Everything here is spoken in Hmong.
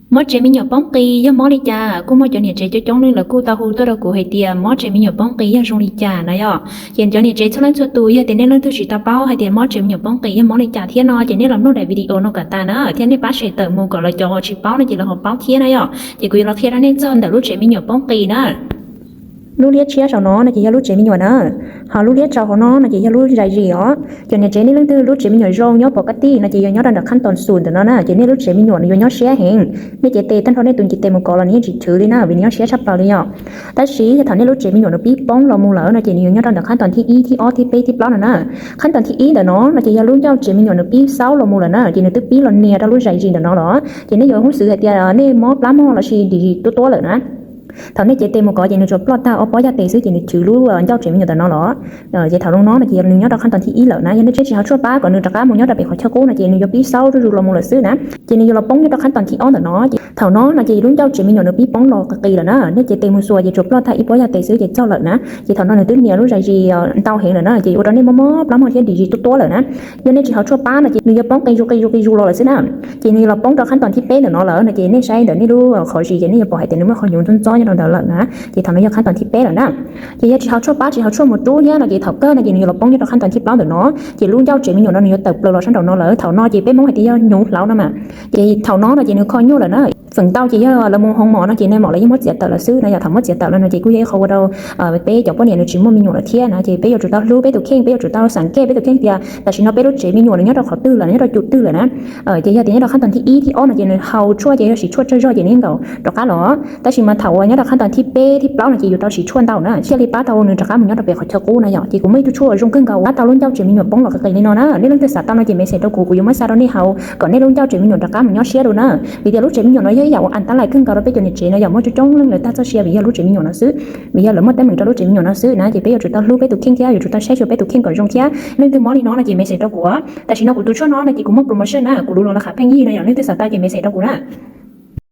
Mob tsev me nyuam poob qis yog mob li cas? Kuj muaj cov niam tsev coob coob leej lawv kuj tau hu tuaj rau kuv hais tias mob tsev me nyuam poob qis yog zoo li cas na yom. Ces cov niam tsev txhua leej txhua tus, yog tias nej leej twg tsis tau paub hais tias mob tsev me nyuam poob qis yog mob li cas thiab no, ces nej los mloog daim video no kom tas na, thiab nej pab share tawm mus kom lawv cov tsis paub no ces lawv ho paub thiab na yom. Ces kuv yuav los qhia rau nej txog ntawm lub tsev me nyuam poob qis na. Lub liab tshiab saum no no ces yog lub tsev me nyuam na, ho lub liab tsaus hauv no no ces yog lub zais zis os. Cov niam tsev, nej leej twg lub tsev me nyuam zoo nyob pov ka tij no ces yuav nyob rau ntawm qhab toom xum ntawm no na, ces nej lub tsev me nyuam no yuav nyob siab heev. Nej cev tes tag nrho nej tus ntiv tes mus kov los nws yeej tsis chwv li na, vim nws nyob siab tshaj plaws li yom. Tab sis yog thaum nej lub tsev me nyuam nws pib poob los mus lawm no ces nws yuav nyob rau ntawm qhab toom thib ib, thib ob, thib peb, thib plaub no na. Qhab toom thib ib ntawm no no ces yog lub ncauj tsev me nyuam nws pib xaub los mus lawm na, ces nws twb pib los nias rau lub zais zis ntawm no los, ces nej yuav hub xwv hais tias nej mob plab mog los sis dim zis tuab tuab lawm na. Thaum nej cev tes mus kov ces nws tsuas ploj tag ob pob yaj tes xwb ces nws chwv lub ncauj tsev me nyuam ntawm no los. Ces thaum no no ces nws nyob rau qhab toom thib ib lawm na, yog nej tsis ho tshuaj pab kom nws rov qab mus nyob rau pem qhov chaw qub no ces nws yuav pib xaub zuj zus los mus lawm xwb na. Ces nws yuav los poob nyob rau qhab toom thib ob ntawm no. Ces thaum no no ces lub ncauj tsev me nyuam nws pib poob los qis qis lawm na, nej cev tes mus xuas ces tsuas ploj tag ib pob yaj tes xwb ces txog lawm na. Ces thaum no nws twb nias lub zais zis ntau heev lawm na, ces ua rau nej mob mob plab mog thiab dim zis tuab tuab lawm na. Yog nej tsis ho tshuaj pab no ces nws yuav poob qis zus qis zus qis zus los lawm xwb na. Ces nws yuav los poob rau qhab toom thib peb ntawm no lawm no, ces nej saib ntawm nej lub qhov zis ces nej yuav pom hais tias nws muaj qhov hnyuv ntxob ntxob nyob rau ntawd lawm na. Ces thaum no yog qhab toom thib peb lawm na. Ces yog tsis ho tshuaj pab, tsis ho tshuaj mus rub thiab no ces thaum kawg no ces nws yuav los poob nyob rau qhab toom thib plaub ntawm no. Ces lub ncauj tsev me nyuam no nws yuav tawm plaws los sab nraum no lawm, thaum no ces peb Hmoob hais tias yog hnyuv hlauv no mas. Ces thaum no no ces nws kho nyuaj lawm na. Feem ntau ces yog lawv mus hoo mom no ces nais maum lawv yeej muab txiav tawm lawm xwb na yom. Thaum muab txiav tawm lawm no ces kuj yog ib qho ua rau peb cov poj niam nws tsis muaj me nyuam lawm thiab na, ces peb yuav tsum tau hlub peb tus kheej, peb yuav tsum tau xam kev peb tus kheej tias tam sim no peb lub tsev me nyuam nws nyob rau qhov twg lawm, nyob rau cum twg lawm na. Ces yog tias nyob rau qhab toom thib ib, thib ob no ces nws haus tshuaj ces yog siv tshuaj tsawg zog ces nws yeej nkaus rov qab los. Tab sis mas thaum uas nyob rau qhab toom thib peb, thib plaub no ces yus tau siv tshuaj ntau na thiaj li pab tau nws rov qab mus nyob rau pem qhov chaw qub na yom. Ces kuv muaj ib tug tshuaj zoo kawg nkaus pab tau lub ncauj tsev me nyuam poob los qis qis li no na. Nej leej twg xav tau no ces message rau kuv, kuv yuav muab xa rau nej haus kom nej lub ncauj tsev me nyuam rov qab mus nyob siab dua na. Vim tias lub tsev me nyuam no yog ib yam uas an tab lais kawg nkaus rau peb cov niam tsev no yom, muaj coob coob leej lawv tag txoj sia vim yog lub tsev me nyuam no xwb, vim yog lawv muaj teeb meem rau lub tsev me nyuam no xwb na. Ces peb yuav tsum tau hlub peb tus kheej thiab yuav tsum tau saib xyuas peb tus kheej kom zoo thiab. Leej twg mob li no no ces message rau kuv. Tam sim no kuv tus tshuaj no no ces kuv muaj promotion na, kuv lub los lawv qhab pheej yig no yom, leej twg xav tau ces message rau kuv na.